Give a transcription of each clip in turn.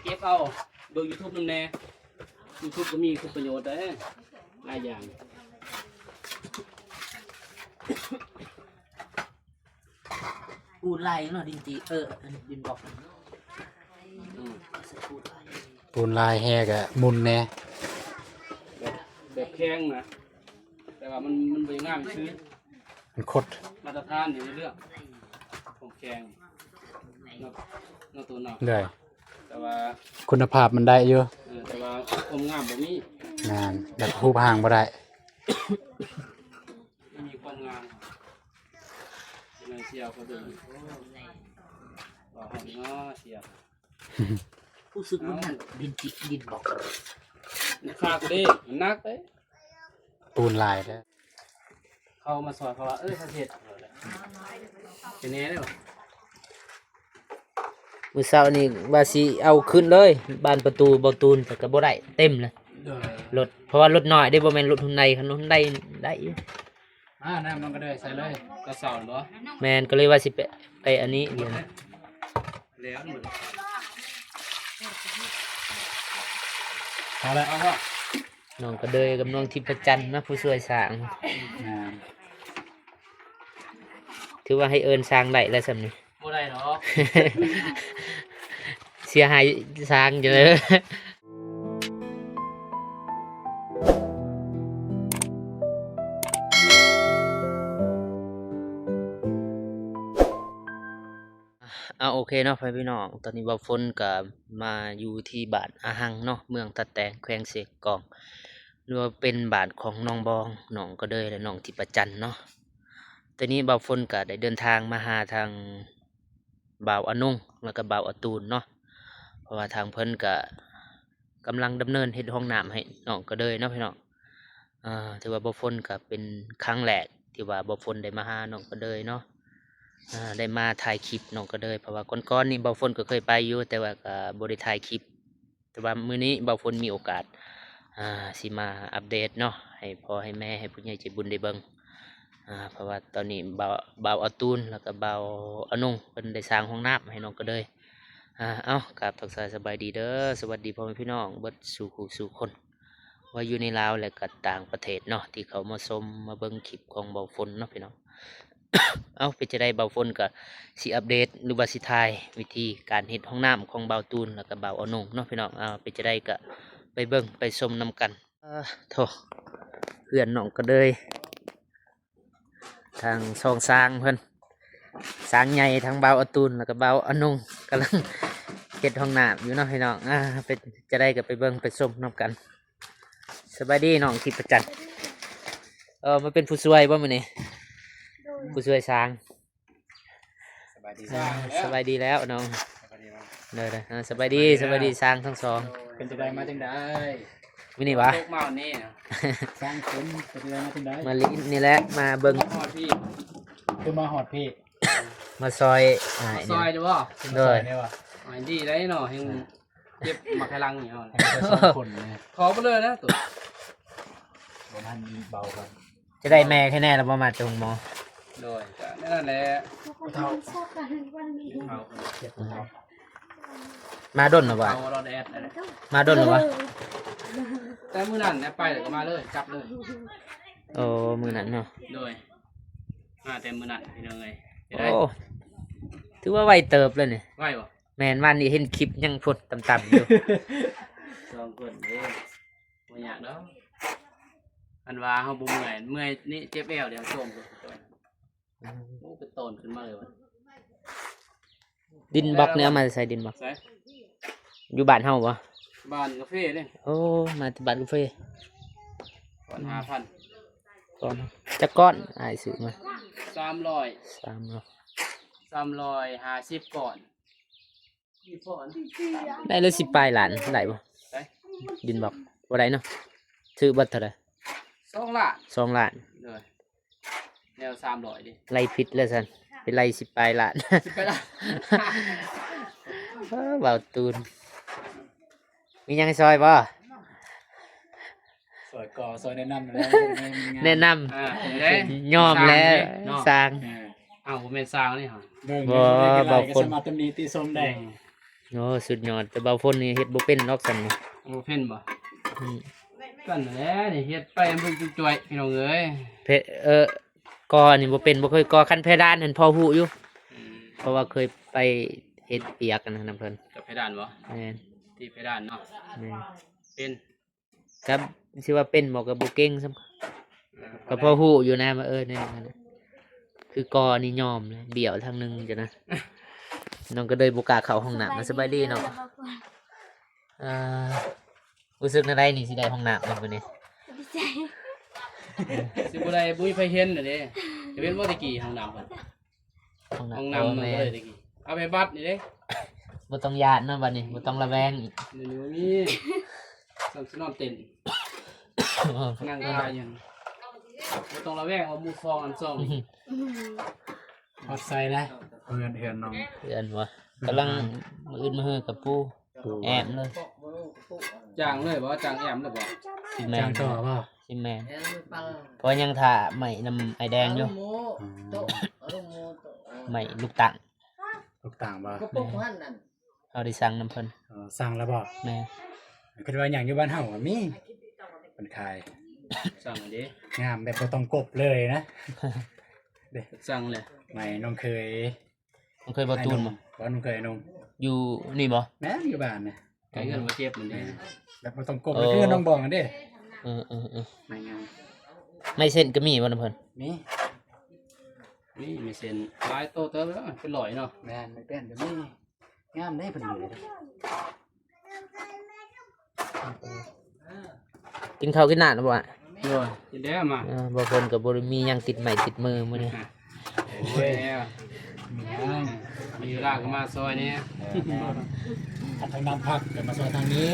ເກັບເອົາ ເບິ່ງຢູທູບນຳແດ່ ຢູທູບກໍມີຄຸນປະໂຫຍດເດ້ ຫຼາຍຢ່າງ. ປູນລາຍເນາະ ດິນຈີ ເອີ ອັນດິນບລັອກ ອືມ ປູນລາຍແຮ່ກະໝຸ່ນແດ່ ແບບ ແບບແຂງນະ ແຕ່ວ່າມັນ ມັນບໍ່ງາມຊື່ ມັນຄົດ ມາດຕະຖານຢູ່ໃນເລື່ອງຂອງແຂງເນາະ ເນາະ ໂຕເນາະ ໂດຍ ແຕ່ວ່າຄຸນນະພາບມັນໄດ້ຢູ່ ເອີ ແຕ່ວ່າຄວາມງາມບໍ່ມີ ແມ່ນ ແບບຮູບຮ່າງບໍ່ໄດ້ ບໍ່ມີຄວາມງາມ ແມ່ນເສຍເຂົາເດີ ໂອ້ ວ່າເຮົາເນາະເສຍ ຮູ້ສຶກວ່າມັນດິນຈິກດິນບລັອກ ມັນຄັກເດ້ ມັນໜັກເດ້ ປູນຫຼາຍເດ້ ເຂົາມາຊ່ອຍເຂົາວ່າ ເອີ ເຂົາເຮັດ ເປັນແນ່ເດ້ ມື້ເຊົ້ານີ້ວ່າຊິເອົາຂຶ້ນເລີຍ ບານປະຕູເບົາຕູນ ແຕ່ກໍບໍ່ໄດ້ ເຕັມເລີຍ ໂດຍ ລົດ ເພາະວ່າລົດນ້ອຍເດ້ ບໍ່ແມ່ນລົດຮຸນໄດ ຄັນລົດຮຸນໄດໄດ້ຢູ່ ອ່າ ນ້ຳມັນກໍໄດ້ໃສ່ເລີຍ ກໍເຊົາແມ່ນບໍ່? ແມ່ນ ກໍເລີຍວ່າຊິໄປ ໄປອັນນີ້ດຽວນີ້ ແລ້ວໝົດ ເອົາລະ ເອົາລະ ນ້ອງກະເດີຍກັບນ້ອງທິບພະຈັນເນາະ ຜູ້ຊ່ວຍສ້າງ ແມ່ນ ຖືວ່າໃຫ້ເອີ້ນຊ່າງໄດ້ແລ້ວຊ່ຳນີ້ ບໍ່ໄດ້ດອກ ເສຍຫາຍຊ່າງຢູ່ເດີ. ເອົາ ໂອເຄເນາະ ພໍ່ແມ່ພີ່ນ້ອງ ຕອນນີ້ບ່າວຝົນກໍມາຢູ່ທີ່ບ້ານອາຫັງເນາະ ເມືອງຕາແຕງ ແຂວງເຊກອງ ຫຼືວ່າເປັນບ້ານຂອງນ້ອງບອງ ນ້ອງກະເດີຍ ແລະ ນ້ອງທິບພະຈັນເນາະ. ຕອນນີ້ບ່າວຝົນກໍໄດ້ເດີນທາງມາຫາທາງບ່າວອານົງ ແລ້ວກໍບ່າວອາຕູນເນາະ ເພາະວ່າທາງເພິ່ນກໍກຳລັງດຳເນີນເຮັດຫ້ອງນ້ຳໃຫ້ນ້ອງກະເດີຍເນາະພີ່ນ້ອງ. ອ່າ ຖືວ່າບ່າວຝົນກໍເປັນຄັ້ງແລກທີ່ວ່າບ່າວຝົນໄດ້ມາຫານ້ອງກະເດີຍເນາະ ອ່າ ໄດ້ມາຖ່າຍຄລິບນ້ອງກະເດີຍ ເພາະວ່າກ່ອນໆນີ້ບ່າວຝົນກໍເຄີຍໄປຢູ່ ແຕ່ວ່າກໍບໍ່ໄດ້ຖ່າຍຄລິບ ແຕ່ວ່າມື້ນີ້ບ່າວຝົນມີໂອກາດ ອ່າ ຊິມາອັບເດດເນາະ ໃຫ້ພໍ່ໃຫ້ແມ່ ໃຫ້ຜູ້ໃຫຍ່ໃຈບຸນໄດ້ເບິ່ງ ອ່າ ເພາະວ່າຕອນນີ້ບ່າວ ບ່າວອາຕູນ ແລ້ວກໍບ່າວອານົງ ເພິ່ນໄດ້ສ້າງຫ້ອງນ້ຳໃຫ້ນ້ອງກະເດີຍ. ອ່າ ເອົ້າ ກາບທັກທາຍສະບາຍດີເດີ ສະຫວັດດີພໍ່ແມ່ພີ່ນ້ອງເບິດສູ່ຜູ້ສູ່ຄົນ ວ່າຢູ່ໃນລາວ ແລະ ກໍຕ່າງປະເທດເນາະ ທີ່ເຂົ້າມາຊົມມາເບິ່ງຄລິບຂອງບ່າວຝົນເນາະພີ່ນ້ອງ. ເອົ້າ ເປັນຈັ່ງໃດ ບ່າວຝົນກໍຊິອັບເດດ ຫຼືວ່າຊິຖ່າຍວິທີການເຮັດຫ້ອງນ້ຳຂອງບ່າວຕູນ ແລ້ວກໍບ່າວອານົງເນາະພີ່ນ້ອງ. ເອົ້າ ເປັນຈັ່ງໃດກໍໄປເບິ່ງໄປຊົມນຳກັນ. ເອີ ໂທ້ ເຮືອນນ້ອງກະເດີຍ ທາງຊ່ອງສ້າງເພິ່ນ ສ້າງໃຫຍ່ ທັງບ່າວອາຕູນ ແລ້ວກໍບ່າວອານົງ ກຳລັງເຮັດຫ້ອງນ້ຳຢູ່ເນາະພີ່ນ້ອງ. ອ່າ ເປັນຈັ່ງໃດກໍໄປເບິ່ງໄປຊົມນຳກັນ. ສະບາຍດີນ້ອງທິບພະຈັນ ເອີ ມາເປັນຜູ້ຊ່ວຍບໍ່ມື້ນີ້? ໂດຍ ຜູ້ຊ່ວຍສ້າງ ສະບາຍດີ ອ່າ ສະບາຍດີແລ້ວນ້ອງ ສະບາຍດີເນາະ ໂດຍໆ ເອີ ສະບາຍດີ ສະບາຍດີ ສະບາຍດີຊ່າງທັງສອງ. ເປັນຈັ່ງໃດ ມາຈັ່ງໃດ? ມື້ນີ້ຫວາ? ຕົກມາວັນນີ້ນະ ສ້າງເປັນ ເປັນຈັ່ງໃດ ມາຈັ່ງໃດ? ມາຫຼິ້ນນີ້ແຫຼະ ມາເບິ່ງ ມາຮອດພີ້ ຄືມາຮອດພີ້ ມາຊ່ອຍອ້າຍ ມາຊ່ອຍເດີບໍ່? ໂດຍ ມາຊ່ອຍແດ່ຫວາ? ໂອ້ຍ ດີໄດ໋ເນາະ ແຮ່ງ ເຈັບໝາກໄຂ່ຫຼັງນີ້ເຮົາ ໃຫ້ໄປສອງຄົນນະ ຂໍໄປເລີຍນະໂຕ ບໍ່ທັນເບົາກັນ ຈະໄດ້ແມ່ໃຄແນ່ລະບໍ່ ມາແຕ່ໂຮງໝໍ? ໂດຍ ກະແນວນັ້ນແຫຼະ ຜູ້ເຖົ້າ ເຈັບຜູ້ເຖົ້າ ມາດົນລະບໍ່? ເອົາລອດແອດ ມາດົນລະບໍ່? ແຕ່ມື້ນັ້ນແຫຼະ ໄປແລ້ວກໍມາເລີຍ ກັບເລີຍ ໂອ້ ມື້ນັ້ນເນາະ ໂດຍ ມາແຕ່ມື້ນັ້ນພີ່ນ້ອງເອີຍ ໂອ້ ຖືວ່າໄວເຕີບເລີຍນີ້ ໄວບໍ່? ແມ່ນ ວານນີ້ເຫັນຄລິບຍັງພຸ້ນຕ່ຳໆຢູ່ ສອງຄົນເດ້ ບໍ່ຍາກດອກ ອັນວ່າເຮົາບໍ່ເມື່ອຍ ເມື່ອຍນີ້ເຈັບແອວເດ ເຮົາໂຈມ ອືມ ໂອ້ ເປັນຕອນຂຶ້ນມາເລີຍຫວາ ດິນບລັອກນີ້ເອົາມາແຕ່ໃສ ດິນບລັອກ? ໃສ? ຢູ່ບ້ານເຮົາບໍ່? ບ້ານກາເຟເດ້ ໂອ້ ມາແຕ່ບ້ານກາເຟ ກ່ອນຫ້າພັນ ກ່ອນ ຈັກກ້ອນອ້າຍຊື້ມາ? ສາມຮ້ອຍ ສາມຮ້ອຍ ສາມຮ້ອຍຫ້າສິບກ້ອນ. ໄດ້ເລີຍສິບປາຍລ້ານ ໄດ້ບໍ່? ໄດ້ ດິນບລັອກ ບໍ່ໄດ້ເນາະ ຖືກເບິດເທົ່າໃດ? ສອງລ້ານ ສອງລ້ານ ໂດຍ ແນວສາມຮ້ອຍເດ້ ໄລ່ຜິດແລ້ວຊັ້ນ ໄປໄລ່ສິບປາຍລ້ານ ສິບປາຍລ້ານ ເອີ ເບົາຕູນ ມີຫຍັງໃຫ້ຊ່ອຍບໍ່? ຊ່ອຍກໍຊ່ອຍແນະນຳແລ້ວ ແນະນຳ ອ່າ ຍອມແລ້ວ ສ້າງເດ້ເນາະ ສ້າງ ເອີ ອ້າວ ບໍ່ແມ່ນຊ່າງນີ້ຫວາ ເບິ່ງ ບໍ່ ເບົາຝົນ ສາມາດຕຳໜິຕິຊົມໄດ້ ອືມ ໂອ້ ສຸດຍອດ ແຕ່ບ່າວຝົນນີ້ເຮັດບໍ່ເປັນດອກຊັ້ນນີ້. ບໍ່ເປັນບໍ່? ອືມ ກັນແຫຼະ ນີ້ເຮັດໄປເບິ່ງຈຸ້ຍໆ ພີ່ນ້ອງເອີຍ. ເພ ເອີ ກໍນີ້ບໍ່ເປັນ ບໍ່ເຄີຍກໍ່. ຄັນເພດານຫັ້ນພໍຮູ້ຢູ່ ອືມ ເພາະວ່າເຄີຍໄປເຮັດວຽກນຳເພິ່ນ. ກັບເພດານບໍ່? ແມ່ນ ຕີເພດານເນາະ. ແມ່ນ ເປັນ ກໍຊິວ່າເປັນບໍ່ ກໍບໍ່ເກັ່ງສ່ຳ ກໍພໍຮູ້ຢູ່ນະວ່າ ເອີ ແນວນັ້ນນະ. ຄືກໍນີ້ຍອມແລ້ວ ບ້ຽວທາງໜຶ່ງຈັ່ງນະ ນ້ອງກໍເລີຍບໍ່ກ້າເຂົ້າຫ້ອງນ້ຳ. ສະບາຍດີເນາະ. ເອີ ຮູ້ສຶກແນວໃດນີ້ ຊິໄດ້ຫ້ອງນ້ຳແລ້ວມື້ນີ້? ດີໃຈ ຊິບໍ່ໄດ້ ບໍ່ມີໃຜເຫັນແລ້ວເດ້. ຈະເປັນບໍ່ແຕ່ກີ້ຫ້ອງນ້ຳເພິ່ນ? ຫ້ອງນ້ຳ ຫ້ອງນ້ຳ ເອີ ມັນ ແມ່ນ ກໍເລີຍແຕ່ກີ້ ເອົາໄປບັດນີ້ເດ້. ບໍ່ຕ້ອງຢ້ານເນາະ ບັດນີ້ບໍ່ຕ້ອງລະແວງອີກ. ດຽວນີ້ບໍ່ມີ ສ່ຳຊິນອນເຕັ້ນ ນັ່ງທ່າຢູ່ ບໍ່ຕ້ອງລະແວງວ່າໝູ່ສອງອັນສອງ. ອືມ ຮອດໃສແລ້ວ? ເຮືອນ ເຮືອນນ້ອງ ເຮືອນບໍ່? ກຳລັງ ມື້ອື່ນມາເຮືອກັບປູ ປູ ແອ້ມເລີຍ. ຈ້າງເລີຍບໍ່? ຈ້າງແອ້ມເລີຍບໍ່? ຊິແມ່ນ ຈ້າງຕໍ່ບໍ່? ຊິແມ່ນ ເພາະຍັງຖ້າໄມ້ນຳອ້າຍແດງຢູ່. ອືມ ໄມ້ລູກຕັງ ລູກຕັງບໍ່? ແມ່ນ ເຮົາໄດ້ສັ່ງນຳເພິ່ນ. ເອີ ສັ່ງແລ້ວບໍ່? ແມ່ນ ຄິດວ່າຫຍັງຢູ່ບ້ານເຮົາກໍມີ ເພິ່ນຂາຍ ສັ່ງເດ້ ງາມແບບບໍ່ຕ້ອງກົບເລີຍນະ. ເດ້ ສັ່ງແຫຼະ ໄມ້ນ້ອງເຂີຍ ນ້ອງເຂີຍບໍ່ຕູນບໍ່? ບໍ່ ນ້ອງເຂີຍນ້ອງ ຢູ່ນີ້ບໍ່? ແມ່ນ ຢູ່ບ້ານນະ ໃກ້ເຮືອນບໍ່ເຈັບນັ້ນເດ້ ແບບບໍ່ຕ້ອງກົບ ໂອ້ ຄືນ້ອງບອງນັ້ນເດ້. ເອີໆໆ ໄມ້ງາມ ໄມ້ເສັ້ນກໍມີບໍ່ນຳເພິ່ນ? ມີ ມີ ໄມ້ເສັ້ນຫຼາຍໂຕເຕີບ ເປັນຮ້ອຍເນາະ. ແມ່ນ ໄມ້ແປ້ນກໍມີ ງາມເດ້ເພິ່ນມີເດ້. ກິນເຂົ້າກິນນ້ຳແລ້ວບໍ່? ໂດຍ ກິນແລ້ວມາ. ເອີ ບໍ່ເພິ່ນກໍບໍ່ໄດ້ມີຫຍັງຕິດໄມ້ຕິດມືມື້ນີ້. ໂອ້ຍ ມີຫຍັງ ມີເວລາກໍມາຊ່ອຍແດ່. ເອີ ແມ່ນ ຄັນທາງນັ້ນພັກກໍມາຊ່ອຍທາງນີ້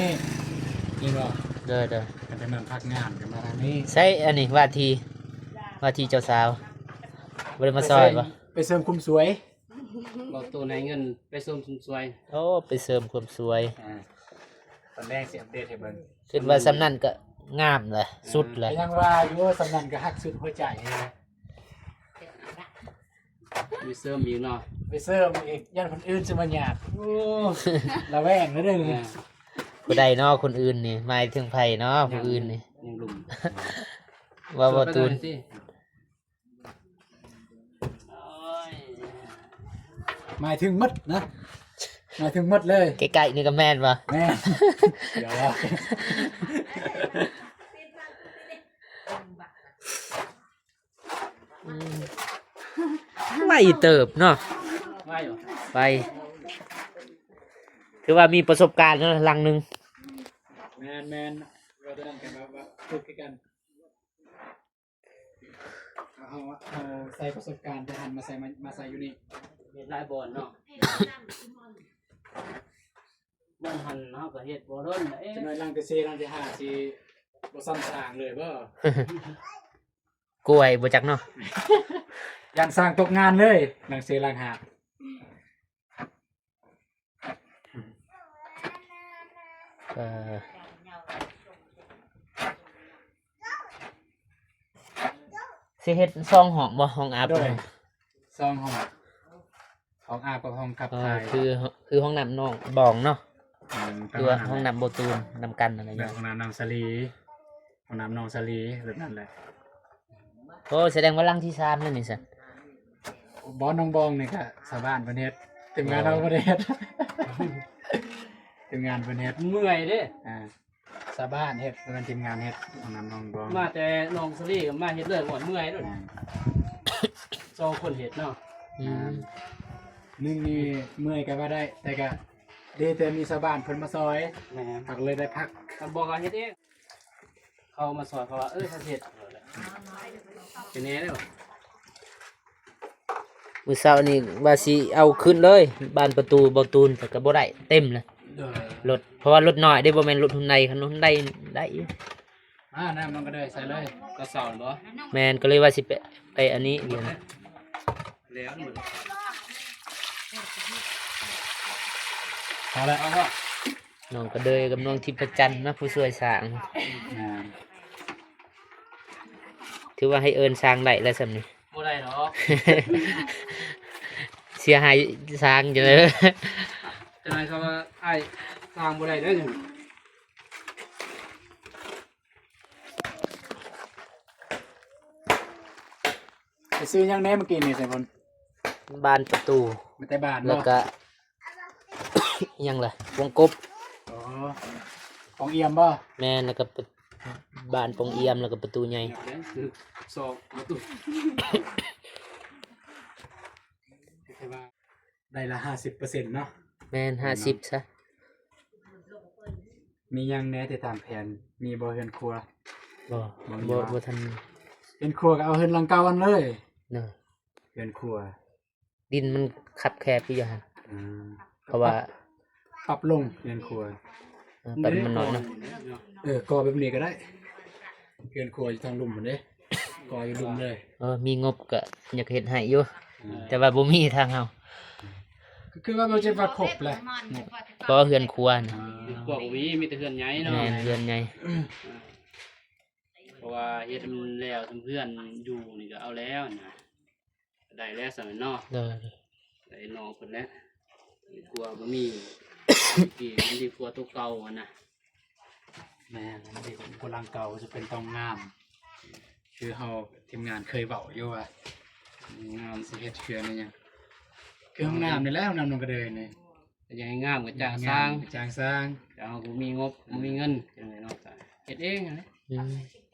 ເຫັນບໍ່? ໂດຍໆ ຄັນທາງນັ້ນພັກງານກໍມາທາງນີ້. ໃສອັນນີ້ ວ່າທີ່ ວ່າທີ່ເຈົ້າສາວ ບໍ່ໄດ້ມາຊ່ອຍບໍ່? ໄປເສີມຄວາມສວຍ ບໍ່ໂຕໃນເງິນໄປເສີມຄວາມສວຍ. ໂອ້ ໄປເສີມຄວາມສວຍ. ອ່າ ຕອນແລກຊິອັບເດດໃຫ້ເບິ່ງ. ຄິດວ່າສ່ຳນັ້ນກໍງາມແຫຼະ ອ່າ ສຸດແຫຼະ. ກໍຍັງວ່າຢູ່ ສ່ຳນັ້ນກໍຮັກສຸດຫົວໃຈ. ມີເສີມອີກເນາະ ໄປເສີມອີກ ຢ້ານຄົນອື່ນຊິມາຫຍາດ. ໂອ້ ລະແວງເດີ. ອ່າ ຜູ້ໃດເນາະ ຄົນອື່ນນີ້ ໝາຍເຖິງໃຜເນາະ ຜູ້ອື່ນນີ້? ຍັງລຸ່ມ ວ່າບໍ່ຕູນ. ໝາຍເຖິງໝົດນະ ໝາຍເຖິງໝົດເລີຍ. ໃກ້ໆນີ້ກໍແມ່ນບໍ່? ແມ່ນ ດຽວ ອືມ ໄວເຕີບເນາະ ໄວ ໄວ ຖືວ່າມີປະສົບການເນາະ ຫຼັງໜຶ່ງ. ແມ່ນໆ ເວົ້າຕົວນັ້ນກັນວ່າ ວ່າ ຄືກັນ. ເຮົາ ເຮົາໃຊ້ປະສົບການແຕ່ຫັ້ນມາໃສ່ ມາ ມາໃສ່ຢູ່ນີ້ ເຮັດຫຼາຍບ່ອນເນາະ. ບ່ອນຫັ້ນເຮົາກໍເຮັດບໍ່ດົນເດ້ ຈັກໜ້ອຍຫຼັງທີສີ່ ຫຼັງທີຫ້າ ຊິບໍ່ຊ້ຳສ້າງເລີຍບໍ່? ກ້ວຍບໍ່ຈັກເນາະ ຢ້ານສ້າງຕົກງານເລີຍ ຫຼັງສີ່ ຫຼັງຫ້າ. ເອີ ຊິເຮັດສອງຫ້ອງບໍ່? ຫ້ອງອາບ ໂດຍ ສອງຫ້ອງ ຫ້ອງອາບກັບຫ້ອງຂັບຖ່າຍ. ເອີ ຄື ຄືຫ້ອງນ້ຳນ້ອງບອງເນາະ. ອືມ ຄືວ່າຫ້ອງນ້ຳບໍ່ຕູນນຳກັນນັ້ນແຫຼະ ແບບຫ້ອງນ້ຳນ້ອງສາລີ ຫ້ອງນ້ຳນ້ອງສາລີ ແບບນັ້ນແຫຼະ. ໂອ້ ສະແດງວ່າຫຼັງທີສາມແລ້ວນີ້ຊັ້ນ. ບ່ອນນ້ອງບອງນີ້ກະຊາວບ້ານເພິ່ນເຮັດ ທີມງານເຮົາບໍ່ໄດ້ເຮັດ ທີມງານເພິ່ນເຮັດ. ເມື່ອຍເດ້ ອ່າ ຊາວບ້ານເຮັດ ບໍ່ແມ່ນທີມງານເຮັດ. ຫ້ອງນ້ຳນ້ອງບອງ ມາແຕ່ນ້ອງສາລີກໍມາເຮັດເລີຍ ໂອ້ຍ ເມື່ອຍໂລດ. ອ່າ ສອງຄົນເຮັດເນາະ. ອືມ ອ່າ ໜຶ່ງນີ້ເມື່ອຍກໍວ່າໄດ້ ແຕ່ກໍດີແຕ່ມີຊາວບ້ານເພິ່ນມາຊ່ອຍ. ແມ່ນ ເຮົາກໍເລີຍໄດ້ພັກ. ຄັນບໍ່ກໍເຮັດເອງ ເຂົາມາຊ່ອຍ ເຂົາວ່າ ເອີ ເຂົາເຮັດ ເປັນແນ່ເດ້. ມື້ເຊົ້ານີ້ວ່າຊິເອົາຂຶ້ນເລີຍ ບານປະຕູບໍ່ຕູນ ແຕ່ກໍບໍ່ໄດ້ ເຕັມເລີຍ. ໂດຍ ລົດ ເພາະວ່າລົດນ້ອຍເດ້ ບໍ່ແມ່ນລົດຮຸນໄດ. ຄັນລົດຮຸນໄດໄດ້ຢູ່. ອ່າ ນ້ຳມັນກໍໄດ້ໃສ່ເລີຍ ກໍເຊົ້າແມ່ນບໍ່? ແມ່ນ ກໍເລີຍວ່າຊິໄປ ໄປອັນນີ້ດຽວນີ້. ແລ້ວມັນ ເອົາລະ ເອົາລະ. ນ້ອງກະເດີຍກັບນ້ອງທິບພະຈັນເນາະ ຜູ້ຊ່ວຍສ້າງ. ອ່າ ຖືວ່າໃຫ້ເອີ້ນຊ່າງໄດ້ແລ້ວສ່ຳນີ້. ບໍ່ໄດ້ດອກ ເສຍຫາຍຊ່າງຢູ່ເດີ. ຈັ່ງໃດ ຖ້າວ່າອ້າຍສ້າງບໍ່ໄດ້ເດີ. ໄປຊື້ຫຍັງແດ່ມື້ກີ້ນີ້ໄຊພົນ? ບານປະຕູ ມີແຕ່ບານ ແລ້ວກະ ອີຫຍັງລະ ວົງກົບ. ອໍ ປ່ອງອ່ຽມບໍ່? ແມ່ນ ແລ້ວກະ ບານປ່ອງອ່ຽມ ແລ້ວກະປະຕູໃຫຍ່ ຊອກປະຕູ ແຕ່ວ່າ ໄດ້ລະຫ້າສິບເປີເຊັນເນາະ. ແມ່ນ ຫ້າສິບຊະ. ມີຫຍັງແດ່ທີ່ຕາມແຜນ? ມີບໍ່ເຮືອນຄົວ? ບໍ່ ບໍ່ມີ ບໍ່ ບໍ່ທັນ. ເຮືອນຄົວກໍເອົາເຮືອນຫຼັງເກົ່າຫັ້ນເລີຍ. ໂດຍ ເຮືອນຄົວ ດິນມັນຄັບແຄບຢູ່ຫັ້ນ. ອືມ ເພາະວ່າ ປັບລົງເຮືອນຄົວ. ເອີ ປັບມັນໜ້ອຍເນາະ. ເອີ ກໍ່ແບບນີ້ກໍໄດ້ ເຮືອນຄົວຢູ່ທາງລຸ່ມພຸ້ນເດ້ ກໍ່ຢູ່ລຸ່ມເລີຍ. ເອີ ມີງົບກໍຢາກເຮັດໃຫ້ຢູ່ ອືມ ແຕ່ວ່າບໍ່ມີທາງເຮົາ. ກໍຄືວ່າບໍ່ເຈັບວ່າຄົບແຫຼະ ບໍ່ ເຮືອນຄົວນະ. ອືມ ເຮືອນຄົວບໍ່ມີ ມີແຕ່ເຮືອນໃຫຍ່ເນາະ. ແມ່ນ ເຮືອນໃຫຍ່. ເພາະວ່າເຮັດໃຫ້ມັນແລ້ວ ເຮືອນຢູ່ນີ້ກໍເອົາແລ້ວນະ. ໄດ້ແລ້ວຊັ້ນເນາະ. ໂດຍ ໄດ້ນ້ອງເພິ່ນແລ້ວ ດີກວ່າບໍ່ມີ ດີ ມັນດີກວ່າໂຕເກົ່າຫັ້ນນະ. ແມ່ນ ມັນດີກວ່າຫຼັງເກົ່າ ຈະເປັນຕ້ອງງາມ ຄືເຮົາທີມງານເຄີຍເວົ້າຢູ່ວ່າ ງາມຊິເຮັດເຮືອນອີຫຍັງ ຄືຫ້ອງນ້ຳນີ້ແຫຼະ ຫ້ອງນ້ຳໜອງກະເດີຍນີ້. ຢາກໃຫ້ງາມກໍຈ້າງຊ່າງ ຈ້າງຊ່າງ ແຕ່ເຮົາບໍ່ມີງົບ ບໍ່ມີເງິນ ຈັ່ງໃດເນາະ ກໍເຮັດເອງຫັ້ນແຫຼະ. ອືມ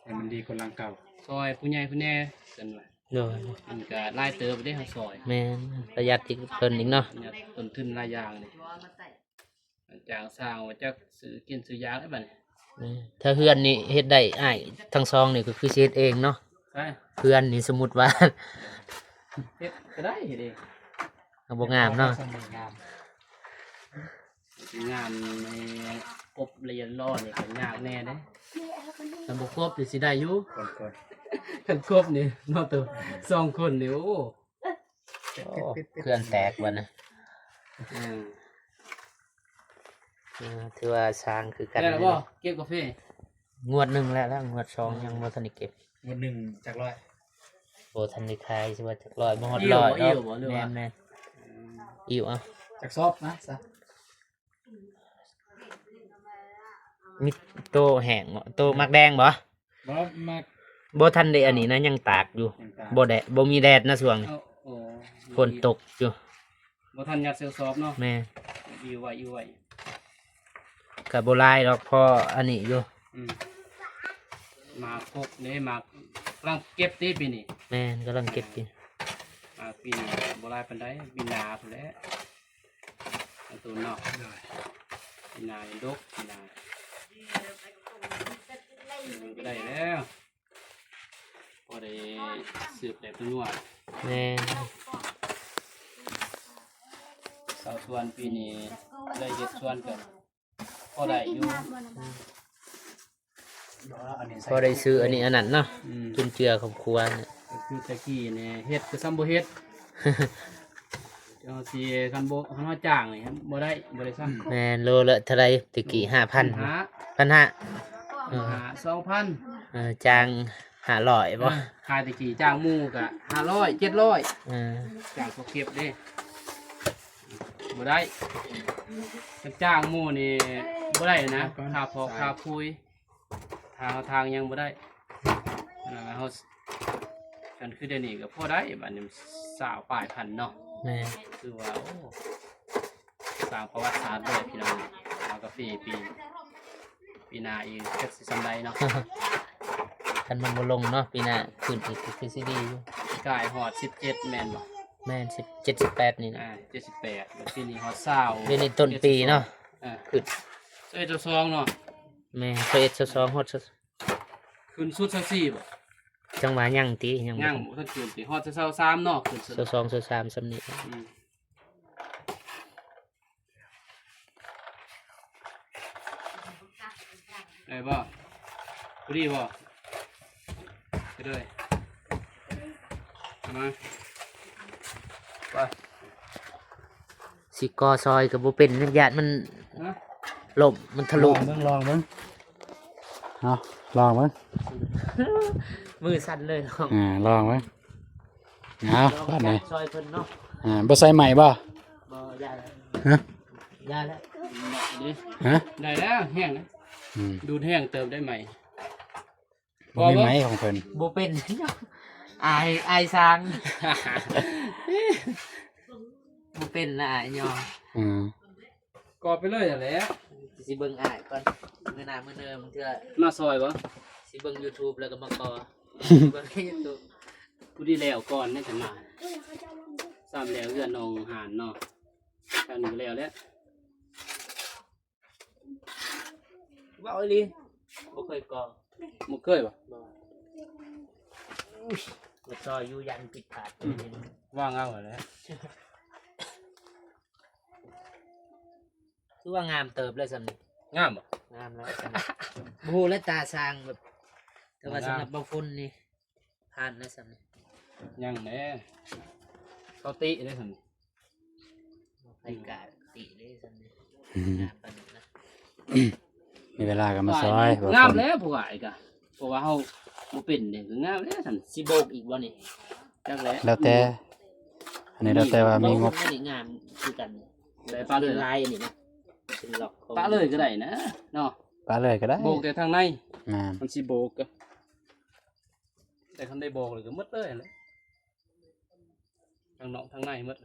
ໃຫ້ມັນດີກວ່າຫຼັງເກົ່າ ຊ່ອຍຜູ້ໃຫຍ່ເພິ່ນແດ່ ຊັ້ນວ່າ. ໂດຍ ມັນກໍຫຼາຍເຕີບເດ້ ເຮົາຊ່ອຍ. ແມ່ນ ປະຢັດອີກເພິ່ນອີກເນາະ. ປະຢັດຕົ້ນທຶນຫຼາຍຢ່າງເດ້ ຈ້າງຊ່າງວ່າຈັກຊື້ກິນຊື້ຢາກໄດ້ບັດນີ້. ແມ່ນ ຖ້າເຮືອນນີ້ເຮັດໄດ້ ອ້າຍທັງສອງນີ້ກໍຄືຊິເຮັດເອງເນາະ. ໃຊ່ ເຮືອນນີ້ສົມມຸດວ່າ ເຮັດກໍໄດ້ເຮັດເອງ ກໍບໍ່ງາມເນາະ. ງາມໃນຄົບລະອຽດລໍນີ້ກໍຍາກແດ່ເດ້. ຄັນບໍ່ຄົບນີ້ຊິໄດ້ຢູ່ ຄັນຄົບນີ້ເນາະ ໂຕສອງຄົນນີ້ ໂອ້ ໂອ້ ເຄື່ອນແຕກບັດນີ້. ອືມ ເອີ ຖືວ່າຊ່າງຄືກັນ. ແລ້ວບໍ່ ເກັບກາເຟ? ງວດໜຶ່ງແລ້ວ ແລ້ວງວດສອງຍັງບໍ່ທັນໄດ້ເກັບ. ງວດໜຶ່ງຈັກຮ້ອຍ? ບໍ່ທັນໄດ້ຂາຍ ຊິວ່າຈັກຮ້ອຍ ບໍ່ຮອດຮ້ອຍດອກ. ແມ່ນໆ ອືມ ອີ່ວເອົາ ຈັກສອບນະຊະ? ມີໂຕແຫ້ງບໍ່? ໂຕໝາກແດງບໍ່? ບໍ່ ໝາກ ບໍ່ທັນໄດ້ອັນນີ້ນະ ຍັງຕາກຢູ່. ຍັງຕາກ ບໍ່ແດດ ບໍ່ມີແດດນະຊ່ວງນີ້. ໂອ້ ຝົນຕົກຢູ່ ບໍ່ທັນຍັດໃສ່ກະສອບເນາະ. ແມ່ນ ອີ່ວໄວ້ ອີ່ວໄວ້ ກະບໍ່ຫຼາຍດອກ ພໍອັນນີ້ຢູ່. ອືມ ໝາກກົກເດ້ ໝາກກຳລັງເກັບຕິປີນີ້. ແມ່ນ ກຳລັງເກັບຢູ່. ໝາກປີນີ້ບໍ່ຫຼາຍປານໃດ ປີໜ້າພຸ້ນແຫຼະ ອັນໂຕເນາະ. ໂດຍ ປີໜ້ານີ້ດົກ ປີໜ້າໄດ້ແລ້ວ ພໍໄດ້ສືບໄດ້ເປັນງົວ. ແມ່ນ ຊາວສວນປີນີ້ໄດ້ເຮັດສວນກັນ ພໍໄດ້ຢູ່ ພໍໄດ້ຊື້ອັນນີ້ອັນນັ້ນເນາະ. ອືມ ຈຸນເຈືອຄອບຄົວນີ້ ກໍຄືແຕ່ກີ້ນີ້ເຮັດກໍສ່ຳບໍ່ເຮັດ. ເຮົາຊິ ຄັນບໍ່ ຄັນເຮົາຈ້າງນີ້ບໍ່ໄດ້ ບໍ່ໄດ້ຊ້ຳ. ແມ່ນ ໂລລະເທົ່າໃດ? ແຕ່ກີ້ຫ້າພັນ ພັນຫ້າ ພັນຫ້າ ເອີ ສອງພັນ ເອີ ຈ້າງຫ້າຮ້ອຍບໍ່? ເອີ ຂາຍແຕ່ກີ້ຈ້າງໝູ່ກະຫ້າຮ້ອຍ ເຈັດຮ້ອຍ. ເອີ ຈ້າງເຂົາເກັບເດ້ ບໍ່ໄດ້ ຄັນຈ້າງໝູ່ນີ້ບໍ່ໄດ້ນະ ຄ່າເຜາະຄ່າປຸ໋ຍ ທາງເຮົາທາງຍັງບໍ່ໄດ້ ອັນນັ້ນເຮົາ ຄັນຄືດຽວນີ້ກໍພໍໄດ້ ບາດນີ້ຊາວປາຍພັນເນາະ. ແມ່ນ ຄືວ່າ ໂອ້ ສ້າງປະຫວັດສາດເລີຍພີ່ນ້ອງ ເອົາກາເຟປີ ປີໜ້າອີກຈັກຊິສ່ຳໃດເນາະ. ຄັນມັນບໍ່ລົງເນາະ ປີໜ້າຂຶ້ນອີກກໍຄືຊິດີຢູ່. ກາຍຮອດສິບເຈັດແມ່ນບໍ່? ແມ່ນ ສິບເຈັດ ສິບແປດນີ້ນະ. ອ່າ ເຈັດສິບແປດ ແລ້ວປີນີ້ຮອດຊາວ ເປັນຕົ້ນປີເນາະ. ເອີ ຂຶ້ນຊາວເອັດ ຊາວສອງເນາະ. ແມ່ນ ຊາວເອັດ ຊາວສອງ ຮອດ ຂຶ້ນສຸດຊາວສີ່ບໍ່? ຈັງຫວະຍັງຕິ ຍັງບໍ່ ຍັງບໍ່ທັນຂຶ້ນຕິ ຮອດຊາວສາມເນາະ ຂຶ້ນສຸດ ຊາວສອງ ຊາວສາມ ສ່ຳນີ້. ອືມ ໄດ້ບໍ່? ພໍດີບໍ່? ໄປເລີຍ ມາ ໄປ. ຊິກໍ່ຊອຍກໍບໍ່ເປັນ ຢ້ານມັນ ຮະ ລົ້ມ ມັນທະລຸ. ລອງເບິ່ງ ລອງເບິ່ງ ເອົາ ລອງເບິ່ງ ມືສັ່ນເລີຍເນາະ. ອ່າ ລອງເບິ່ງ ເອົາ ລອງ ບາດນີ້ ຈັບຊອຍເພິ່ນເນາະ. ອ່າ ບໍ່ໃສ່ໄມ້ບໍ່? ບໍ່ ຢ້ານ ຮະ? ຢ່າແລ້ວ ຮະ? ໄດ້ແລ້ວ ແຫ້ງແລ້ວ ອືມ ດູດແຫ້ງເຕີບໄດ້ໃໝ່ ບໍ່ມີໄໝຂອງເພິ່ນ ບໍ່ເປັນ ອາຍ ອາຍຊ່າງ ບໍ່ເປັນລະ ອາຍຍອມ ອືມ ກໍໄປເລີຍຫັ້ນແຫຼະ ຊິເບິ່ງອ້າຍກ່ອນ ມື້ໜ້າມື້ເດີບາງເທື່ອ ມາຊອຍບໍ່? ຊິເບິ່ງ YouTube ແລ້ວກໍມາຂໍ ເບິ່ງ YouTube ຜູ້ທີ່ແລ້ວກ່ອນແນ່ຈະມາ ຊ້ຳແລ້ວເຮືອນໜອງຫານເນາະ ທາງນີ້ກໍແລ້ວແລ້ວ ເວົ້າອີ່ຫຼີ ບໍ່ເຄີຍກໍ ບໍ່ເຄີຍບໍ່? ບໍ່ ມາຊອຍຢູ່ ຢ້ານຜິດພາດ ອືມ ວ່າງເອົາແຫຼະ ຄືວ່າງາມເຕີບແລ້ວຊ່ຳນີ້ ງາມບໍ່? ງາມແລ້ວຊ່ຳນີ້ ບໍ່ຮູ້ແລ້ວຕາຊ່າງແບບ ແຕ່ວ່າ ງາມ ສຳລັບບ່າວຝົນນີ້ ຜ່ານແລ້ວຊ່ຳນີ້ ຍັງແຫຼະ ເຂົາຕິເດ້ຊ່ຳນີ້ ໃຜກະຕິເດ້ຊ່ຳນີ້ ອືມ ງາມປານນັ້ນນະ ມີເວລາກໍມາຊອຍ ງາມແລ້ວຜູ້ອ້າຍກະ ເພາະວ່າເຮົາບໍ່ເປັນເດ້ ກໍງາມແລ້ວຊ່ຳ ຊິໂບກອີກບໍ່ນີ້? ຈັກແຫຼະ ແລ້ວແຕ່ ອັນນີ້ແລ້ວແຕ່ວ່າມີງົບ ງາມຄືກັນ ແຕ່ປະເລີຍ ລາຍອັນນີ້ນະ ເປັນລັອກ ປະເລີຍກໍໄດ້ນະເນາະ ປະເລີຍກໍໄດ້ ໂບກແຕ່ທາງໃນ ແມ່ນ ມັນຊິໂບກ ແຕ່ຄັນໄດ້ບອກເລີຍກໍໝົດເລີຍຫັ້ນແຫຼະ ທັງນອກທັງໃນໝົດ ໂ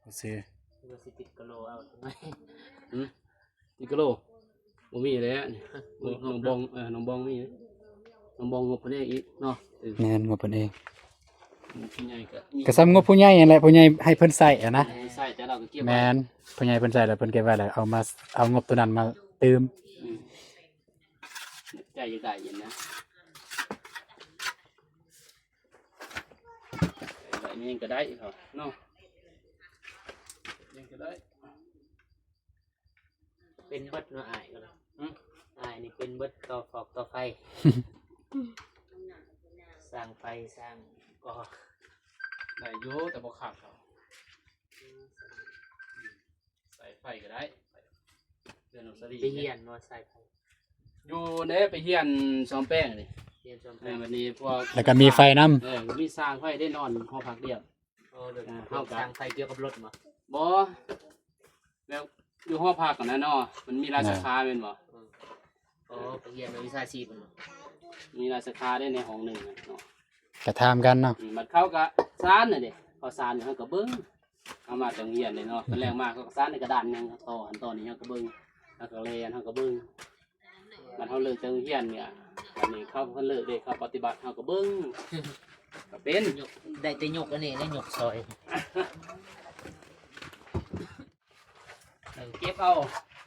ອເຄ ວ່າຊິຕິດກະໂຫຼເອົາ ຫືມ ຕິດກະໂຫຼ ບໍ່ມີແຫຼະ ນ້ອງບອງ ເອີ ນ້ອງບອງມີ ນ້ອງບອງງົບເພິ່ນເອງອີກເນາະ ເອີ ແມ່ນ ງົບເພິ່ນເອງ ຜູ້ໃຫຍ່ກໍມີ ກໍສ່ຳງົບຜູ້ໃຫຍ່ຫັ້ນແຫຼະ ຜູ້ໃຫຍ່ໃຫ້ເພິ່ນໃຊ້ຫັ້ນນະ ໃຫ້ໃຊ້ ແຕ່ລາວກໍເກັບໄວ້ ແມ່ນ ຜູ້ໃຫຍ່ເພິ່ນໃຊ້ແລ້ວເພິ່ນເກັບໄວ້ ແລ້ວເອົາມາ ເອົາງົບໂຕນັ້ນມາຕື່ມ ອືມ ໃຈຢາກໄດ້ຢູ່ນະ ໄດ້ນີ້ກໍໄດ້ເນາະ ນີ້ກໍໄດ້ ເປັນເບິດເນາະອ້າຍກໍ ຫືມ ອ້າຍນີ້ເປັນເບິດ ຕໍ່ຟອກຕໍ່ໄຟ ສ້າງໄຟສ້າງກໍ ໄດ້ຢູ່ ແຕ່ບໍ່ຄັກດອກ ສາຍໄຟກໍໄດ້ ເຮືອນນ້ອງສາລີ ໄປຮຽນບໍ່ສາຍໄຟ? ຢູ່ເດ້ ໄປຮຽນສ້ອມແປງນີ້ ຮຽນສ້ອມແປງ ເອີ ບັດນີ້ພວກ ແລ້ວກໍມີໄຟນຳ ເອີ ມີຊ່າງໄຟໄດ້ນອນຫໍພັກດຽວ ເອີ ແບບ ເອີ ເຮົາກໍ ຊ່າງໄຟກ່ຽວກັບລົດບໍ່? ບໍ່ ແບບຢູ່ຫໍພັກຫັ້ນນະເນາະ ມັນມີຫຼາຍສາຂາແມ່ນບໍ່? ເອີ ອໍ ໄປຮຽນວິຊາຊີບເນາະ ມີຫຼາຍສາຂາເດ້ໃນຫ້ອງໜຶ່ງເນາະ ກະຖາມກັນເນາະ ອືມ ບັດເຂົາກະສານນະເດ້ ເຂົາສານເຮົາກະເບິ່ງ ເຮົາມາແຕ່ໂຮງຮຽນເດ້ເນາະ ຕອນແລງມາເຂົາກໍສານໃນກະດານຫຍັງ ເຂົາຕໍ່ຫັ້ນຕໍ່ນີ້ເຮົາກໍເບິ່ງ ເຮົາກໍແລ່ນເຮົາກໍເບິ່ງ ບັດເຮົາເລີກຈາກໂຮງຮຽນນີ້ ບັດນີ້ເຂົາເພິ່ນເລີກເດ້ ເຂົາປະຕິບັດເຮົາກໍເບິ່ງ ກໍເປັນ ຍົກ ໄດ້ແຕ່ຍົກອັນນີ້ແຫຼະ ຍົກຊອຍ ເອີ ເກັບເອົາ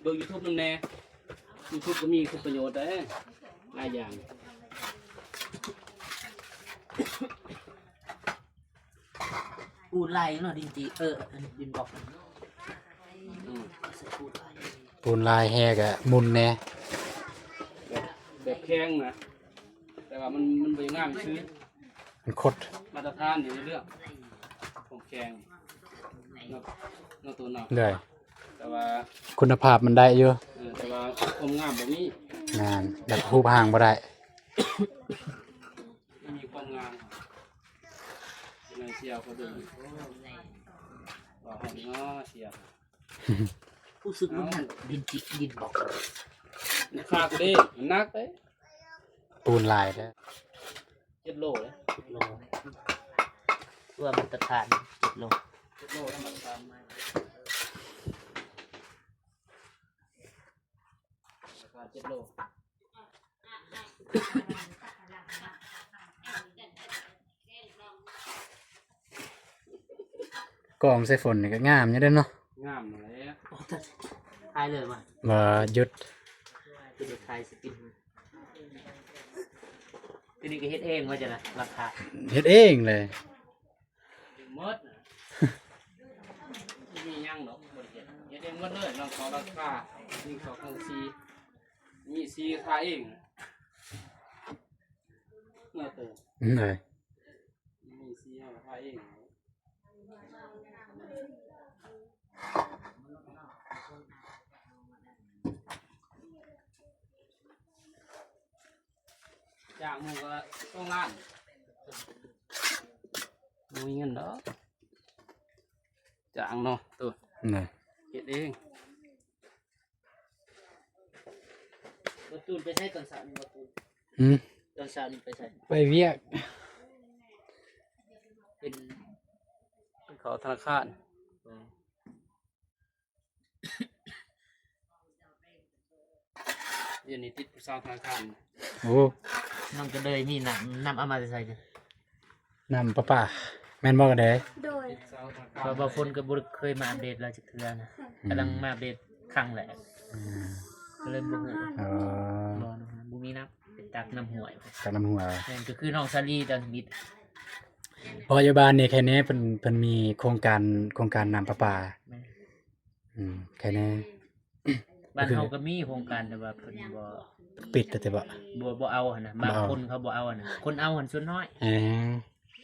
ເບິ່ງຢູທູບນຳແດ່ ຢູທູບກໍມີຄຸນປະໂຫຍດເດ້ ຫຼາຍຢ່າງ ປູນຫຼາຍເນາະ ດິນຈີ ເອີ ອັນດິນບລັອກ ອືມ ປູນຫຼາຍ ປູນຫຼາຍແຮ່ກະໝຸ່ນແດ່ ແບບ ແບບແຂງນະ ແຕ່ວ່າມັນ ມັນບໍ່ງາມຊື່ ມັນຄົດ ມາດຕະຖານຢູ່ໃນເລື່ອງຂອງແຂງເນາະ ເນາະ ໂຕເນາະ ໂດຍ ແຕ່ວ່າຄຸນນະພາບມັນໄດ້ຢູ່ ເອີ ແຕ່ວ່າຄວາມງາມບໍ່ມີ ແມ່ນ ແບບຮູບຮ່າງບໍ່ໄດ້ ບໍ່ມີຄວາມງາມ ເປັນຫຍັງສ່ຽວເຂົາເບິ່ງ ວ່າໃຫ້ເນາະສ່ຽວ ຮູ້ສຶກວ່າມັນດິນຈິກດິນບລັອກ ມັນຄັກເດ້ ມັນໜັກເດ້ ປູນຫຼາຍເດ້ ເຈັດໂລເດ້ ເຈັດໂລ ຕົວມາດຕະຖານເຈັດໂລ ເຈັດໂລ ມາດຕະຖານ ມາດຕະຖານເຈັດໂລ. ກອງໃສ່ຝົນນີ້ກໍງາມຢູ່ເດ້ເນາະ ງາມແລ້ວ ຖ່າຍເລີຍວ່າ ບໍ່ ຢຸດ ຄືໄດ້ຖ່າຍສະກິນ ຄືນີ້ກໍເຮັດເອງວ່າຈັ່ງໃດ ຫຼັງຄາ ເຮັດເອງເລີຍ. ໝົດນະ ບໍ່ມີຫຍັງດອກ ບໍ່ໄດ້ເຮັດ ເຮັດເອງໝົດເລີຍ ຫຼັງຄາ ຫຼັງຄາ ຍິງສອກ ຍິງສີ ມີສີທາເອງ ເນາະ ເຕີ ເອີ ມີສີເຮົາທາເອງ. ຈ້າງໝູ່ກໍສອງລ້ານ ບໍ່ມີເງິນດອກ ຈາງເນາະ ໂຕ ນະ ເຮັດເອງ. ບໍ່ຕູນໄປໃສຕອນເຊົ້ານີ້ ບໍ່ຕູນ? ຫືມ? ຕອນເຊົ້ານີ້ໄປໃສ? ໄປວຽກ ເປັນ ເປັນເຂົ້າທະນາຄານ. ອໍ. ດຽວນີ້ຕິດຜູ້ສາວທະນາຄານ. ໂອ້ ນ້ອງກະເລີຍມີນ້ຳ ນ້ຳເອົາມາແຕ່ໃສ? ນ້ຳປະປາ ແມ່ນບໍ່ກະເລີຍ? ໂດຍ. ເພາະວ່າຝົນກະບໍ່ເຄີຍມາອັບເດດລາວຈັກເທື່ອນະ ອືມ ກຳລັງມາອັບເດດຄັ້ງແລກ. ອືມ ກະເລີຍບໍ່ຮູ້. ອໍ ບໍ່ ບໍ່ມີນ້ຳ ໄປຕັກນ້ຳຫ້ວຍ ຕັກນ້ຳຫ້ວຍ. ແມ່ນ ກະຄືນ້ອງສາລີຕອນນີ້ ເພາະຢູ່ບ້ານນີ້ແຄ່ນີ້ເພິ່ນ ເພິ່ນມີໂຄງການ ໂຄງການນ້ຳປະປາ. ແມ່ນ. ອືມ ແຄ່ນີ້ ບ້ານເຮົາກະມີໂຄງການ ແຕ່ວ່າເພິ່ນບໍ່ ປິດແຕ່ ບໍ່ ບໍ່ ບໍ່ເອົາຫັ້ນນະ. ບາງຄົນເຂົາບໍ່ເອົາຫັ້ນນະ ຄົນເອົາຫັ້ນສ່ວນນ້ອຍ. ເອີ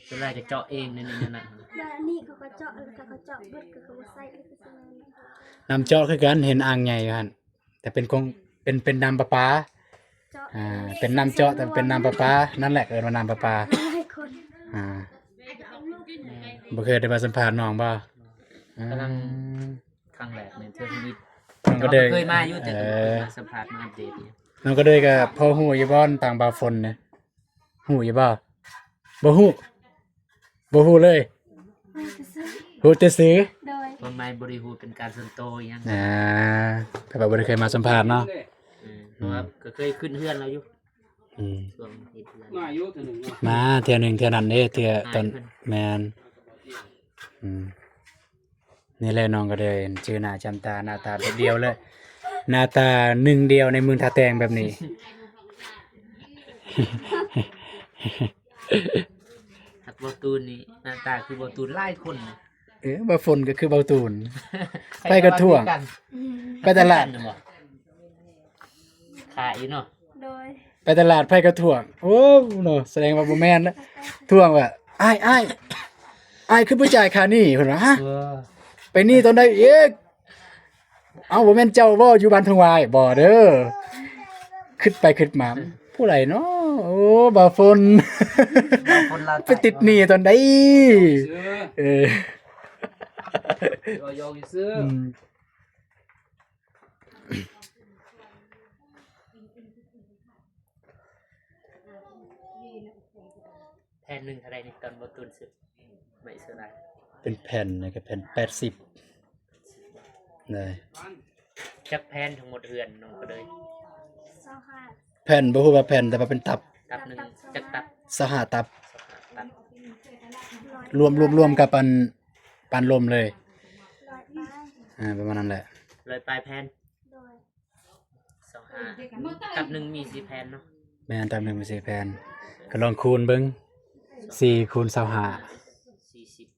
ສ່ວນຫຼາຍກະເຈາະເອງນັ້ນນີ້ນັ້ນນະ. ແລ້ວອັນນີ້ເຂົາກະເຈາະ ແລ້ວເຂົາກະະເຈາະເບິດ ເຂົາກະບໍ່ໃສ່ ແລ້ວກະຊິແມ່ນ ນ້ຳເຈາະຄືກັນ ເຫັນອ່າງໃຫຍ່ຢູ່ຫັ້ນ ແຕ່ເປັນຂອງ ເປັນ ເປັນນ້ຳປະປາ. ເຈາະ ອ່າ ເປັນນ້ຳເຈາະ ແຕ່ເປັນນ້ຳປະປາ ນັ້ນແຫຼະເອີ້ນວ່ານ້ຳປະປາ. ຫຼາຍຄົນ ອ່າ ບໍ່ເຄີຍໄດ້ມາສຳພາດນ້ອງບໍ່? ກຳລັງ ອືມ ຄັ້ງແລກໃນເທື່ອຊີວິດ. ນ້ອງກະເລີຍ ແຕ່ວ່າເຄີຍມາຢູ່ ແຕ່ ເອີ ເຄີຍມາສຳພາດ ມາອັບເດດ. ນ້ອງກະເລີຍກະພໍຮູ້ຢູ່ບໍ່ ຕ່າງບ່າວຝົນນະ ຮູ້ຢູ່ບໍ່? ບໍ່ຮູ້ ບໍ່ຮູ້ເລີຍ ຮູ້ແຕ່ຊື່. ໂດຍ. ຄວາມໝາຍບໍ່ໄດ້ຮູ້ເປັນການສ່ວນໂຕອີ່ຫຍັງ. ອ່າ ແຕ່ວ່າບໍ່ໄດ້ເຄີຍມາສຳພາດເນາະ. ເອີ ເພາະວ່າ ອືມ ກະເຄີຍຂຶ້ນເຮືອນລາວຢູ່. ອືມ ຊ່ວງເຮັດເຮືອນ ມາຢູ່ເທື່ອໜຶ່ງເນາະ ມາເທື່ອໜຶ່ງເທື່ອນັ້ນເດ້ ເທື່ອຕອນ ແມ່ນ. ອືມ ນີ້ແຫຼະ ນ້ອງກະເລີຍຈື່ໜ້າຈຳຕາ ໜ້າຕາແບບດຽວເລີຍ ໜ້າຕາໜຶ່ງດຽວໃນເມືອງທ່າແຕງແບບນີ້. ຫາກບໍ່ຕູນນີ້ ໜ້າຕາຄືບໍ່ຕູນຫຼາຍຄົນ. ເອີ ບ່າວຝົນກະຄືບ່າວຕູນ ໃຜກະທ້ວງ ໄປຕະຫຼາດ ຂາຍຢູ່ເນາະ. ໂດຍ. ໄປຕະຫຼາດໃຜກະທ້ວງ ໂອ້ ເນາະ ສະແດງວ່າບໍ່ແມ່ນລະ ທ້ວງວ່າ ອ້າຍ ອ້າຍ ອ້າຍຄືບໍ່ຈ່າຍຄ່າໜີ້ ເພິ່ນວ່າ. ຮະ ເອີ ໄປໜີ້ຕອນໃດອີກ? ເອົ້າ ບໍ່ແມ່ນເຈົ້າບໍ່ຢູ່ບ້ານທົ່ງຫວາຍ? ບໍ່ເດີ. ຄຶດໄປຄຶດມາ ຜູ້ໃດເນາະ? ໂອ້ ບ່າວຝົນ ບ່າວຝົນລາວໃຕ້ ໄປຕິດໜີ້ຕອນໃດ? ເອີ ຢອກຊື່. ອືມ ແຜ່ນໜຶ່ງເທົ່າໃດນີ້ ຕອນບໍ່ຕູນຊື້ໄມ້ໂຊລາ? ເປັນແຜ່ນນີ້ກະແຜ່ນແປດສິບ. ໄດ້ ຈັກແຜ່ນທັງໝົດເຮືອນນ້ອງກະເລີຍ? ຊາວຫ້າ ແຜ່ນ ບໍ່ຮູ້ວ່າແຜ່ນ ແຕ່ວ່າເປັນຕັບ. ຕັບໜຶ່ງຈັກຕັບ? ຊາວຫ້າຕັບ. ຊາວຫ້າຕັບ ລວມ ລວມ ລວມກັບອັນ ປານລົມເລີຍ. ຮ້ອຍປາຍ ອ່າ ປະມານນັ້ນແຫຼະ. ຮ້ອຍປາຍແຜ່ນ. ໂດຍ. ຊາວຫ້າ ຕັບໜຶ່ງມີສີ່ແຜ່ນເນາະ. ແມ່ນ ຕັບໜຶ່ງມີສີ່ແຜ່ນ ກະລອງຄູນເບິ່ງ ສີ່ຄູນຊາວຫ້າ ສີ່ສິບ.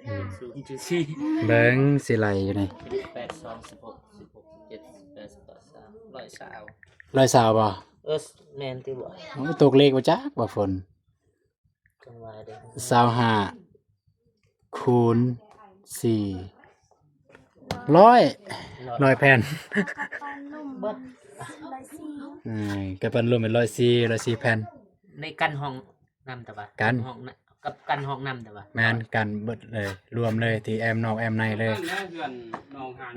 ອືມ ສູນຈຸດສີ່ ເບິ່ງຊິໄລ່ຢູ່ນີ້ ແປດສອງສິບຫົກ ສິບຫົກ ສິບເຈັດ ສິບແປດ ສິບເກົ້າ ສາມ ຮ້ອຍຊາວ. ຮ້ອຍຊາວບໍ່? ເອີ ແມ່ນຕິບໍ່? ໂອ້ຍ ຕົກເລກບໍ່ຈັກວ່າຝົນ. ຊາວຫ້າ ຄູນ ສີ່ ຮ້ອຍ ຮ້ອຍແຜ່ນ. ເອີ ກະປັນລົມເປັນຮ້ອຍສີ່ ຮ້ອຍສີ່ແຜ່ນ. ໃນກັ້ນຫ້ອງນ້ຳຕະຫວາ? ກັ້ນຫ້ອງນະ ກັບກັ້ນຫ້ອງນ້ຳຕະຫວາ? ແມ່ນ ກັ້ນເບິດເລີຍ ລວມເລີຍ ທີ່ແອ້ມນອກແອ້ມໃນເລີຍ. ເຮືອນນ້ອງຫານ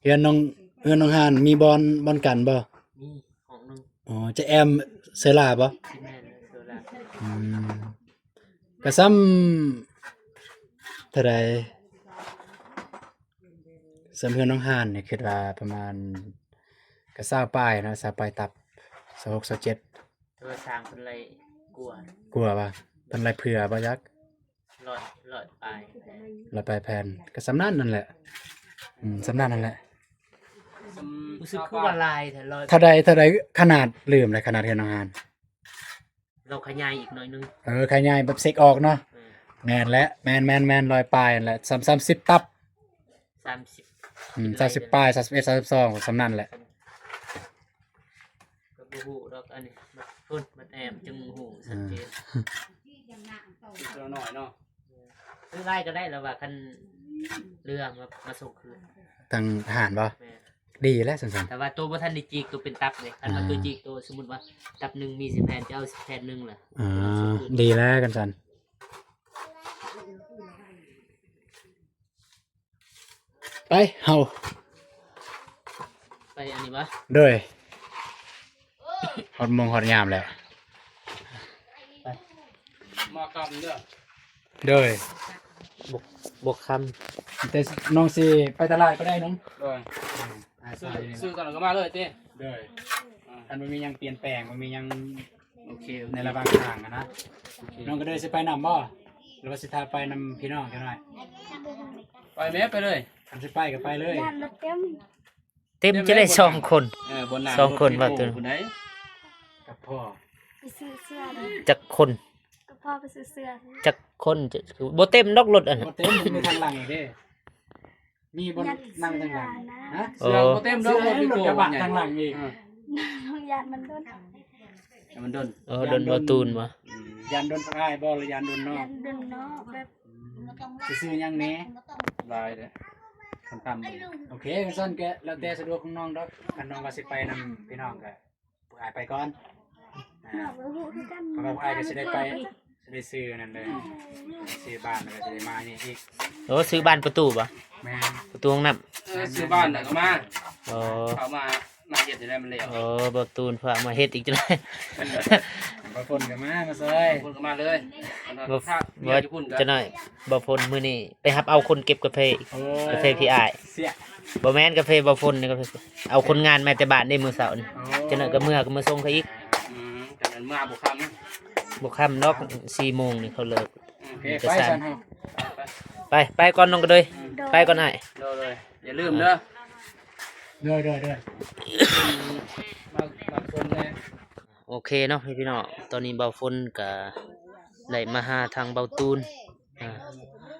ເຮືອນນ້ອງ ເຮືອນນ້ອງຫານມີບ່ອນ ບ່ອນກັ້ນບໍ່? ມີຫ້ອງໜຶ່ງ. ອໍ ຈະແອ້ມເຊີລາບໍ່? ແມ່ນ ເຊີລາ. ອືມ ກະສ່ຳເທົ່າໃດ? ສ່ຳເຮືອນນ້ອງຫານນີ້ ຄິດວ່າປະມານກະຊາວປາຍເນາະ ຊາວປາຍຕັບ ຊາວຫົກ ຊາວເຈັດ. ແຕ່ວ່າສ້າງເພິ່ນໄລ່ກວ່າ ກວ່າວ່າ ເພິ່ນໄລ່ເຜື່ອບໍ່ຈັກ. ຮ້ອຍ ຮ້ອຍປາຍ ຮ້ອຍປາຍແຜ່ນ ກະສ່ຳນັ້ນນັ້ນແຫຼະ. ອືມ ສ່ຳນັ້ນນັ້ນແຫຼະ. ຮູ້ສຶກຄືວ່າຫຼາຍແທ້ ຮ້ອຍ ເທົ່າໃດ ເທົ່າໃດຂະໜາດ? ລືມແລ້ວ ຂະໜາດເຮືອນນ້ອງຫານ ລາວຂະຫຍາຍອີກໜ້ອຍໜຶ່ງ. ເອີ ຂະຫຍາຍແບບເຊັກອອກເນາະ. ເອີ ແມ່ນແຫຼະ ແມ່ນໆໆ ຮ້ອຍປາຍຫັ້ນແຫຼະ ສາມ ສາມສິບຕັບ. ສາມສິບ ອືມ ສາມສິບປາຍ ສາມສິບເອັດ ສາມສິບສອງ ສ່ຳນັ້ນແຫຼະ. ກະບໍ່ຮູ້ດອກ ອັນນີ້ມັນ ພຸ້ນ ມັນແອບຈຶ່ງຮູ້ຊັດເຈນ. ເອີ ເລັກນ້ອຍເນາະ ຊື້ຫຼາຍກະໄດ້ລະວ່າ ຄັນເຫຼືອມາ ມາສົ່ງຄືນ. ທາງທະຫານບໍ່? ແມ່ນ. ດີແລ້ວຊັ້ນໆ ແຕ່ວ່າໂຕບໍ່ທັນໄດ້ຈີກ ໂຕເປັນຕັບເດ້. ຄັນວ່າ ອ່າ ໂຕຈີກ ໂຕສົມມຸດວ່າຕັບໜຶ່ງມີສິບແຜ່ນ ຈະເອົາສິບແຜ່ນໜຶ່ງລະ. ອ່າ ດີແລ້ວກັນຊັ້ນ. ໄປ ເຮົາ ໄປອັນນີ້ບໍ່? ໂດຍ ຮອດໂມງຮອດຍາມແລ້ວ ໄປ ມາຄ່ຳເດີ ໂດຍ ບໍ່ ບໍ່ຄ່ຳ ແຕ່ນ້ອງຊິໄປຕະຫຼາດກໍໄດ້ນ້ອງ ໂດຍ ອາ ຊື້ ຊື້ຕອນນັ້ນກໍມາເລີຍຕິ ໂດຍ ອາ ຄັນບໍ່ມີຫຍັງປ່ຽນແປງ ບໍ່ມີຫຍັງ ໂອເຄ ໂອເຄ ໃນລະຫວ່າງທາງຫັ້ນນະ ໂອເຄ ນ້ອງກະເດີຍຊິໄປນຳບໍ່ ຫຼືວ່າຊິຖ້າໄປນຳພີ່ນ້ອງຈັກໜ້ອຍ? ໄປແມ້ ໄປເລີຍ ຄັນຊິໄປກໍໄປເລີຍ ຢ້ານລົດເຕັມ ເຕັມຈະໄດ້ສອງຄົນ ເອີ ສອງຄົນວ່າຕົວ ກັບພໍ່ ໄປຊື້ເສື້ອ ຈັກຄົນ ກັບພໍ່ໄປຊື້ເສື້ອ ຈັກຄົນ ຈະ ບໍ່ເຕັມດອກລົດອັນນັ້ນ ບໍ່ເຕັມ ມີທາງຫຼັງອີກເດ້ ມີບ່ອນນັ່ງທາງຫຼັງ ຮະ ເສື້ອບໍ່ເຕັມດອກ ລົດ ລົດກະບະທາງຫຼັງອີກ ເອີ ຢ້ານມັນດົນ ມັນດົນ ເອີ ດົນບໍ່ຕູນບໍ່ ຢ້ານດົນພວກອ້າຍບໍ່ ຫຼືຢ້ານດົນນ້ອງ ຢ້ານດົນນ້ອງ ແບບ ຊິຊື້ຫຍັງແດ່ ຫຼາຍເດ້ ຄັນຕຳ ໂອເຄ ຄັນຊັ້ນກະແລ້ວແຕ່ສະດວກຂອງນ້ອງດອກ ຄັນນ້ອງວ່າຊິໄປນຳພີ່ນ້ອງກະ ພວກອ້າຍໄປກ່ອນ ເພາະວ່າພວກອ້າຍກໍຊິໄດ້ໄປ ຊິໄດ້ຊື້ນັ້ນເດ້ ຊື້ບ້ານ ແລ້ວກໍຊິໄດ້ມານີ້ອີກ ໂອ້ ຊື້ບ້ານປະຕູບໍ່? ແມ່ນ ປະຕູຫ້ອງນ້ຳ ເອີ ຊື້ບ້ານແລ້ວກໍມາ ໂອ້ ເຂົ້າມາ ມາເຮັດໃຫ້ໄດ້ມັນແລ້ວ ໂອ້ ບ່າວຕູນພາມາເຮັດອີກຈັກໜ້ອຍ ບ່າວຝົນກໍມາ ມາຊ່ອຍ ບ່າວຝົນກໍມາເລີຍ ບໍ່ ບໍ່ ຈັກໜ້ອຍ ບ່າວຝົນມື້ນີ້ໄປຮັບເອົາຄົນເກັບກາເຟ ໂອ້ ກາເຟພີ່ອ້າຍ ເສຍ ບໍ່ແມ່ນກາເຟບ່າວຝົນນີ້ ກາເຟ ເອົາຄົນງານມາແຕ່ບ້ານເດ້ມື້ເຊົ້ານີ້ ໂອ້ ຈັກໜ້ອຍກໍເມືອ ກໍມາສົ່ງເຂົາອີກ ອືມ ຈັກໜ້ອຍມາບໍ່ຄ່ຳ ບໍ່ຄ່ຳດອກ ສີ່ໂມງນີ້ເຂົາເລີກ ໂອເຄ ໄປຊັ້ນເຮົາ ໄປ ໄປກ່ອນນ້ອງກະເດີຍ ອືມ ໄປກ່ອນອ້າຍ ໂດຍ ໂດຍ ຢ່າລືມເດີ ໂດຍ ໂດຍ ໂດຍ ມາ ມາຊົມແດ່ ໂອເຄເນາະພີ່ນ້ອງ ຕອນນີ້ບ່າວຝົນກະໄດ້ມາຫາທາງບ່າວຕູນ ອາ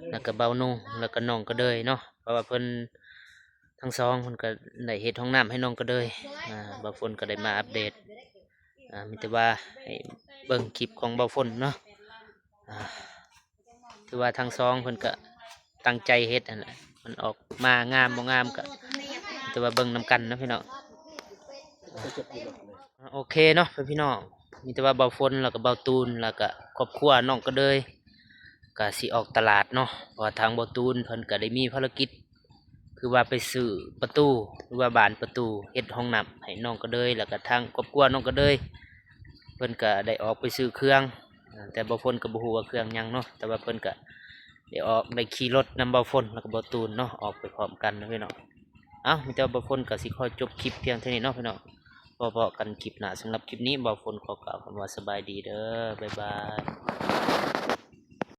ແລ້ວກະບ່າວນົງ ແລ້ວກະນ້ອງກະເດີຍເນາະ ເພາະວ່າເພິ່ນ ທັງສອງເພິ່ນກໍໄດ້ເຮັດຫ້ອງນ້ຳໃຫ້ນ້ອງກະເດີຍ ອາ ບ່າວຝົນກໍໄດ້ມາອັບເດດ ອາ ມີແຕ່ວ່າໃຫ້ເບິ່ງຄລິບຂອງບ່າວຝົນເນາະ ອາ ຖືວ່າທັງສອງເພິ່ນກໍຕັ້ງໃຈເຮັດຫັ້ນແຫຼະ ມັນອອກມາງາມບໍ່ງາມກໍ ແຕ່ວ່າເບິ່ງນຳກັນເນາະພີ່ນ້ອງ ໂອເຄເນາະພີ່ນ້ອງ ມີແຕ່ວ່າບ່າວຝົນ ແລ້ວກໍບ່າວຕູນ ແລ້ວກໍຄອບຄົວນ້ອງກະເດີຍ ກໍຊິອອກຕະຫຼາດເນາະ ເພາະວ່າທາງບ່າວຕູນເພິ່ນກໍໄດ້ມີພາລະກິດ ຄືວ່າໄປຊື້ປະຕູ ຫຼືວ່າບານປະຕູ ເຮັດຫ້ອງນ້ຳໃຫ້ນ້ອງກະເດີຍ ແລ້ວກະທາງຄອບຄົວນ້ອງກະເດີຍ ເພິ່ນກະໄດ້ອອກໄປຊື້ເຄື່ອງ ແຕ່ບ່າວຝົນກະບໍ່ຮູ້ວ່າເຄື່ອງຫຍັງເນາະ ແຕ່ວ່າເພິ່ນກະໄດ້ອອກ ໄດ້ຂີ່ລົດນຳບ່າວຝົນ ແລ້ວກະບ່າວຕູນເນາະ ອອກໄປພ້ອມກັນເນາະພີ່ນ້ອງ. ເອົ້າ ມີແຕ່ວ່າບ່າວຝົນກະຊິຂໍຈົບຄລິບພຽງເທົ່ານີ້ເນາະພີ່ນ້ອງ ພໍ້ໆກັນຄລິບໜ້າ. ສຳລັບຄລິບນີ້ ບ່າວຝົນຂໍກ່າວຄຳວ່າສະບາຍດີເດີ ບາຍບາຍ.